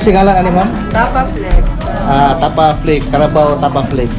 Unsay ngalan ani, ma'am? Tapa Flex. Ah, Tapa Flake, Carabao Tapa Flake.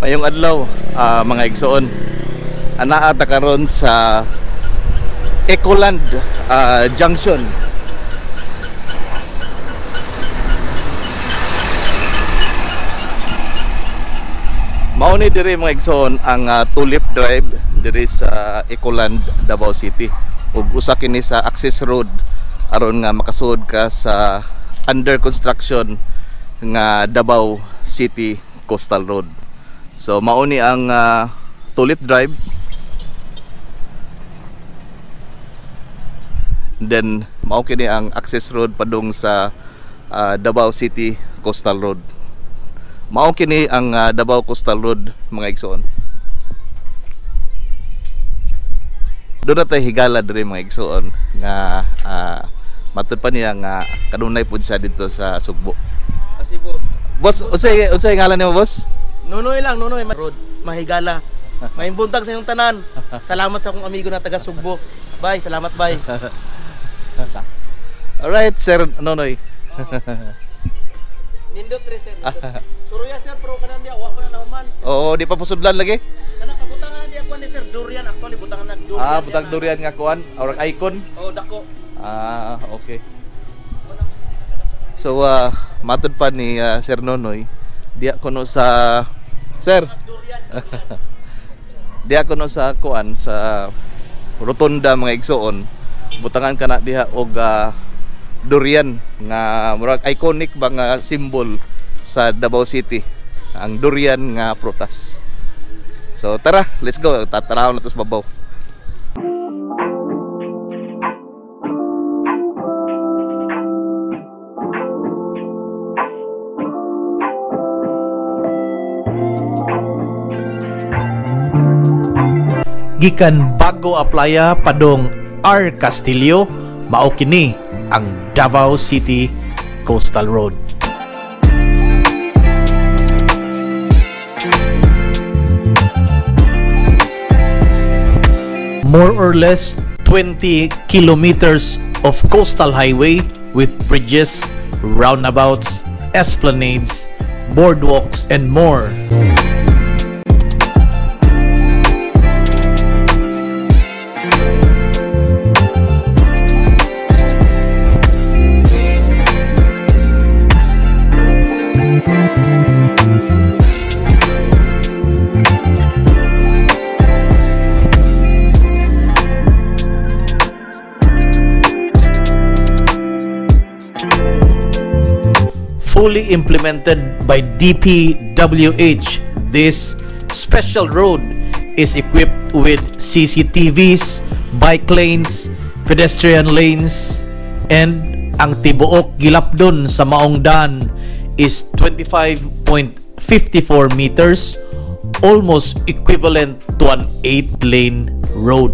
Mayong adlaw, mga igsoon. Anaa ta karon sa Ecoland Junction. Mao ni diri, mga igsoon, ang Tulip Drive diri sa Ecoland, Davao City. Ug usa kini sa access road aron nga makasud ka sa under construction nga Davao City Coastal Road. So mao ni ang Tulip Drive. Then mao kini ang access road padung sa Davao City Coastal Road. Mao kini ang Davao Coastal Road, mga igsoon. Doon na tayo higala diri, mga igsoon, nga matud pa niya nga kanunay pud siya dito sa Sugbo. Cebu. Boss, unsay ngalan nimo, boss? Nunoy lang, Nunoy. Road, mahigala. Maayong buntag sa inyong tanan. Salamat sa akong amigo na taga Sugbo. Bye, salamat, bye. Alright, Sir Nonoy. Nindot re, sir. Nindot. Suruya, sir, pero kanang diya wa pa na nahuman. Oo, di pa pusudlan lagi. Kana kabutangan na diya kuan ni Sir Durian, actually butangan na durian. Ah, butang durian nga kuan, or icon. Oh, dako. Ah, okay. So, matud pa ni Sir Nonoy, diya kuno sa Sir. Diya kuno sa kuan sa rotunda, mga igsoon. Butangan kana diha og durian nga murag iconic ba nga symbol sa Davao City, ang durian nga prutas. So tara, let's go. Tataraw na to sa babaw. Gikan Bago Aplaya padong R. Castillo, mao kini ang Davao City Coastal Road. More or less 20 kilometers of coastal highway with bridges, roundabouts, esplanades, boardwalks, and more. Fully implemented by DPWH, this special road is equipped with CCTVs, bike lanes, pedestrian lanes, and ang tibuok gilapdon sa maong daan is 25.54 meters, almost equivalent to an 8-lane road.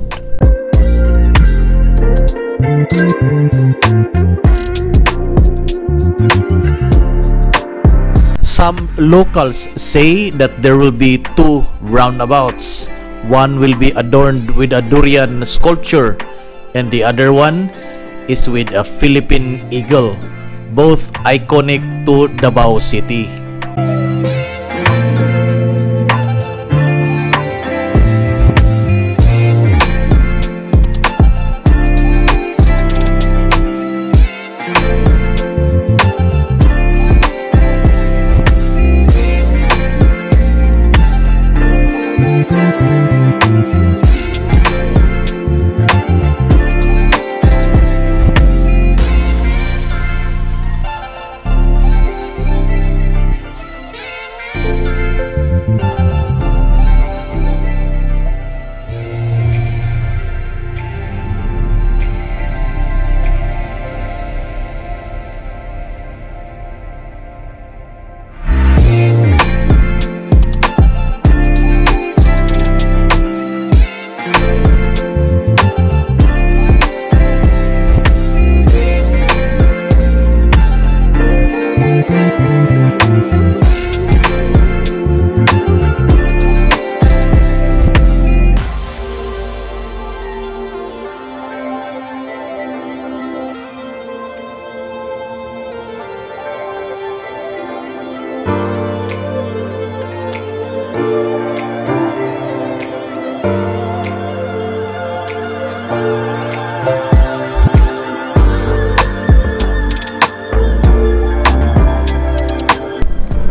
Some locals say that there will be two roundabouts. One will be adorned with a durian sculpture and the other one is with a Philippine eagle, both iconic to Davao City.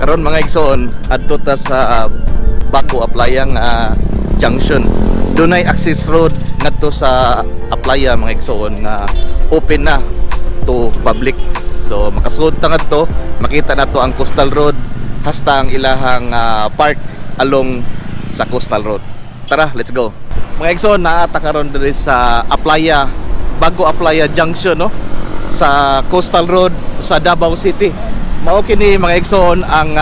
Karon, mga igsoon, adto ta sa Bago Aplaya nga junction. Dunay access road ngadto sa Aplaya, mga igsoon, nga open na to public. So makasud ta ngadto, makita nato ang coastal road hasta ang ilahang park along sa coastal road. Tara, let's go. Mga igsoon, naa ta karon diri sa Aplaya, Bago Aplaya Junction, no? Sa coastal road sa Davao City. Mao kini, mga igsoon, ang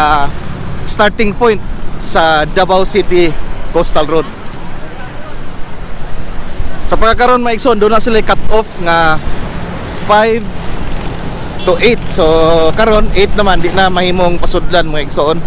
starting point sa Davao City Coastal Road. Sa pagkakaroon, mga igsoon, duna sila cut off nga 5 to 8. So karon 8 naman, di na mahimong pasudlan, mga igsoon.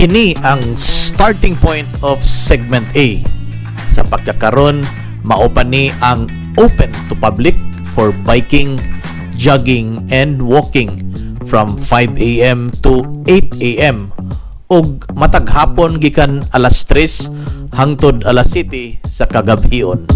Kini ang starting point of segment A. Sa pagkakaron, mao pa ni ang open to public for biking, jogging, and walking from 5 a.m. to 8 a.m. ug matag hapon gikan alas 3 hangtod alas 7 sa kagabhion.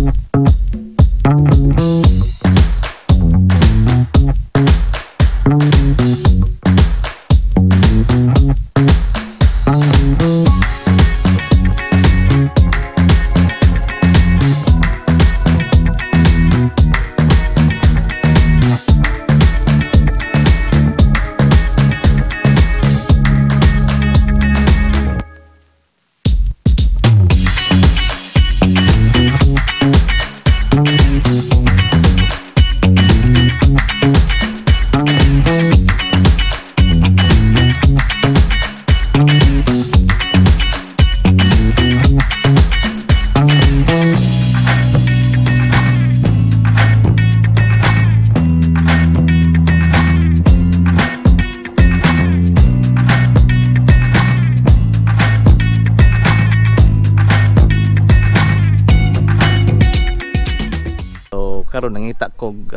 So karon nangita kog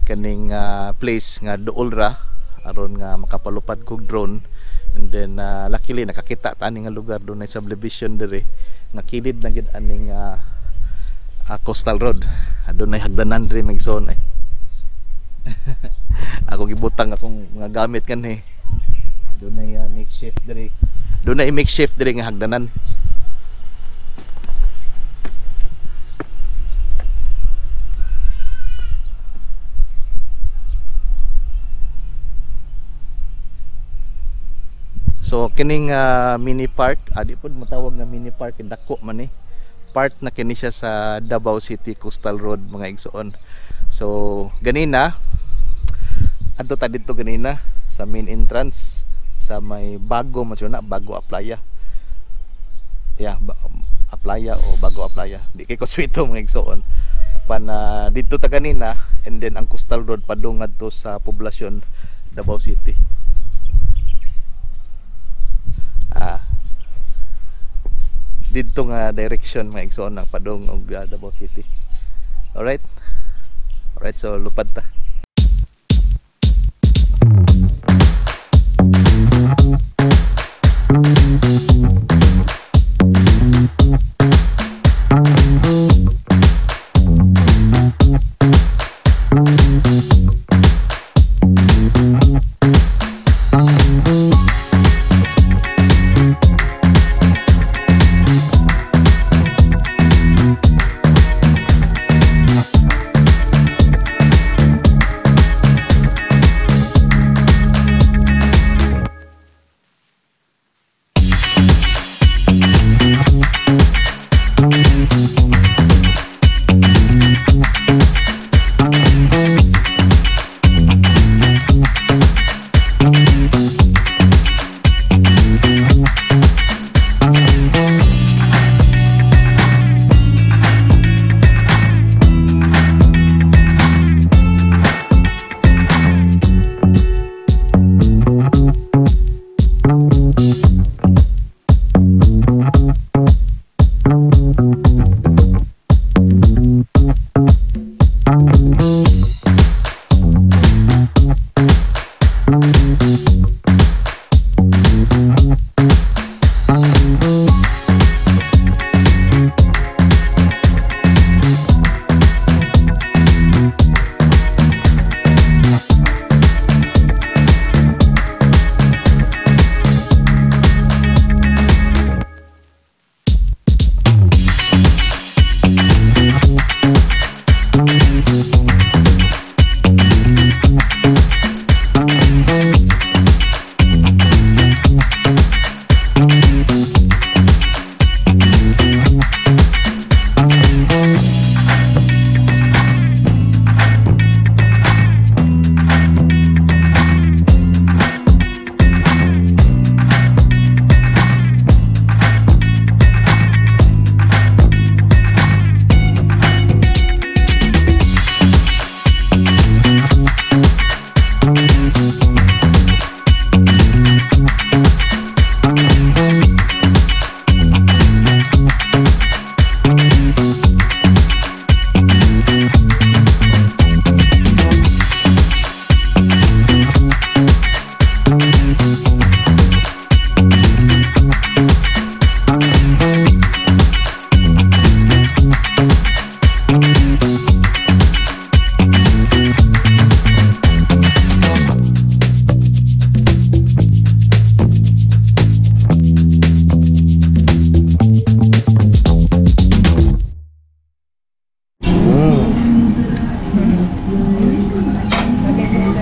kaning place nga duol ra aron nga makapalupad kog drone, and then luckily nakakita ta ani nga lugar. Dunay subdivision diri nga kilid na gid aning coastal road. Adunay hagdanan diri, mga igsoon, ay. Ako gibutang akong mga gamit kanhi. Dunay makeshift diri. Dunay makeshift diri nga hagdanan. So kining mini park, di pod matawag nga mini park, dako man ni. Part na kini siya sa Davao City Coastal Road, mga igsoon. So ganina adto ta didto ganina sa main entrance sa may Bago man siya na, Bago Aplaya. Yeah, Aplaya o Bago Aplaya. Di kay ko swito, mga igsoon. Pan didto ta ganina, and then ang coastal road padung ngadto sa poblasyon Davao City. Didto nga direction, mga igsoon, ang padung og Davao City. Alright. Alright, so lupad ta.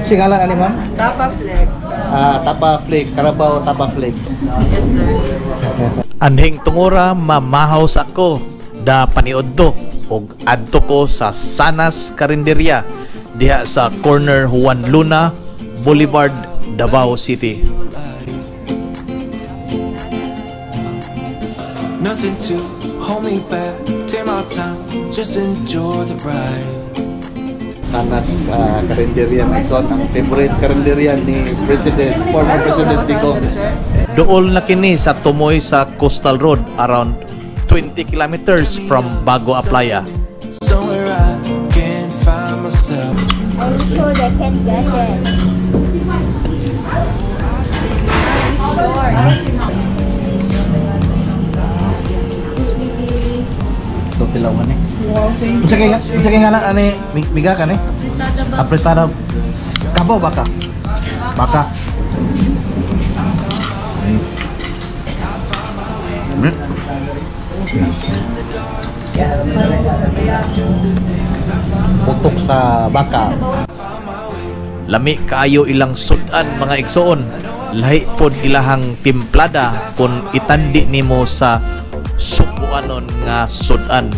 Singalan ani, ma'am? Tapa Flex. Ah, Tapa Flakes, Carabao Tapa Flakes. Yes, sir. Anhing tungora, mamahaw sa ako da paniudto og adto ko sa Sanas Karinderya diha sa corner Juan Luna Boulevard, Davao City. Nothing to hold me back. Take my time, just enjoy the ride. Sanas Karinderya, mga igsoon, ang favorite karinderya ni President, former President Digong. Duol na kini sa tumoy sa Coastal Road, around 20 kilometers from Bago Aplaya. Somewhere I can find myself. Are you sure they can get it? Sure. This will be Ito tilawan eh. Unsa kay ngalan ani, miga ka ni? Apretada. Kabo baka. Baka. Putok sa baka. Lami kaayo ilang sudan, mga igsoon. Lahi pod ilahang timplada kung itandi nimo sa Sugbuanon nga sudan.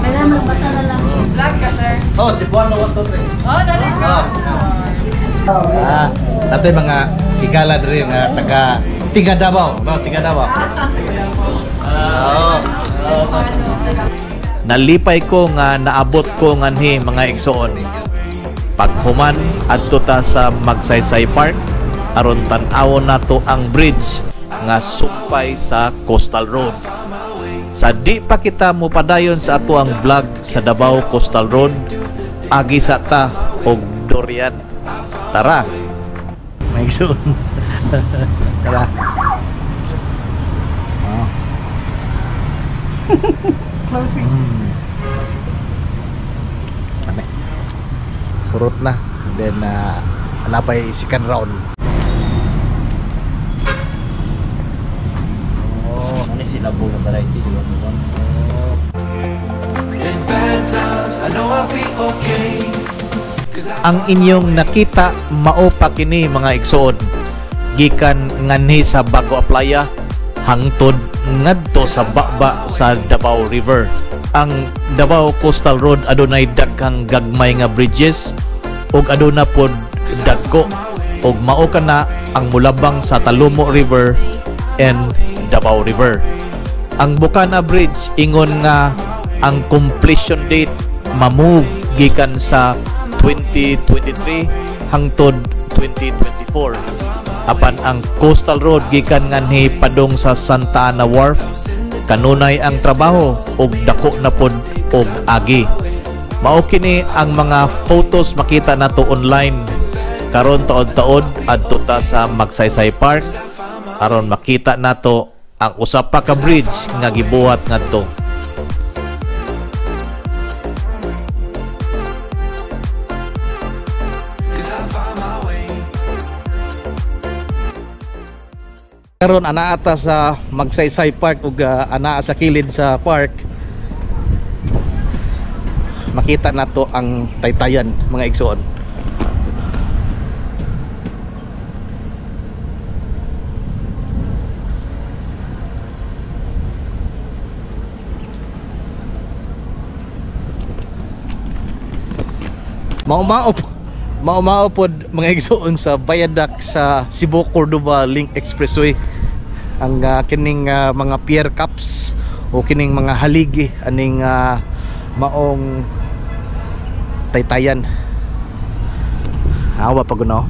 Kailangan magbata na lang. Vlog ka, sir. Oh, Cebuano 1 2 3. Oh, dali ka. Ah, natay mga higala diri nga taga tiga Davao, no, tiga Davao. Oo. Nalipay ko nga naabot ko nganhi, mga igsoon. Paghuman, adto ta sa Magsaysay Park aron tan-awon nato ang bridge nga sumpay sa Coastal Road. Sa di pa kita mopadayon sa ato ang vlog sa Davao Coastal Road, agi sa ta og durian. Tara. Mga igsoon. Tara. Oh. Closing. Ame. Hurot na. Then napay second round. Oh, Ano sila na variety, di ba? In bad times, I know I'll be okay. 'Cause I Ang inyong nakita, mao pa kini, mga igsoon, gikan nganhi sa Bago Aplaya hangtod ngadto sa baba sa Davao River. Ang Davao Coastal Road adunay daghang gagmay nga bridges ug aduna pod dagko ug mao kana ang mulabang sa Talumo River and Davao River. Ang Bukana Bridge, ingon nga ang completion date ma-move gikan sa 2023 hangtod 2024. Apan ang Coastal Road gikan nganhi padung sa Santa Ana Wharf, kanunay ang trabaho ug dako na pod og agi. Mao kini ang mga photos makita nato online. Karon taod-taod adto ta sa Magsaysay Park aron makita nato ang usa pa ka bridge nga gibuhat ngadto. 'Cause I find my way. Karon anaa ta sa Magsaysay Park ug anaa sa kilid sa park, makita nato ang taytayan, mga igsoon. Mao-mao mao-mao pod, mga igsoon, sa viaduct sa Cebu Cordova Link Expressway ang kining mga pier caps o kining mga haligi aning maong taytayan. Awa pa guno.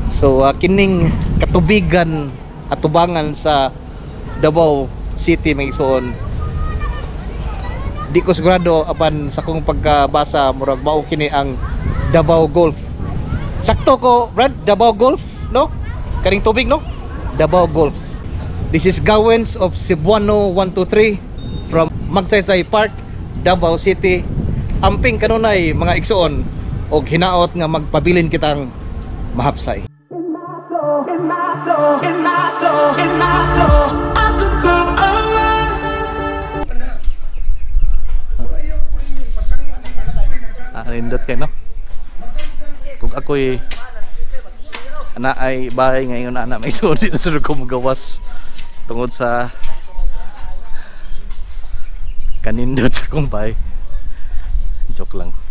So kining katubigan, atubangan sa Davao City, mga igsoon, di ko sigurado, apan sa kong pagkabasa murag mao kini ang Davao Gulf. Sakto ko, Brad? Davao Gulf, no? Kaning tubig, no? Davao Gulf. This is Gawens of Cebuano 123 from Magsaysay Park, Davao City. Amping kanunay, mga igsoon, og hinaot nga magpabilin kitang mahapsay. soul, in my soul. I feel so alive. Ah, nindot kay, no? Kung ako'y ana ay bahay ngayon na ana may suod na sud ko magawas tungod sa kanindot sa akong bahay. Joke lang.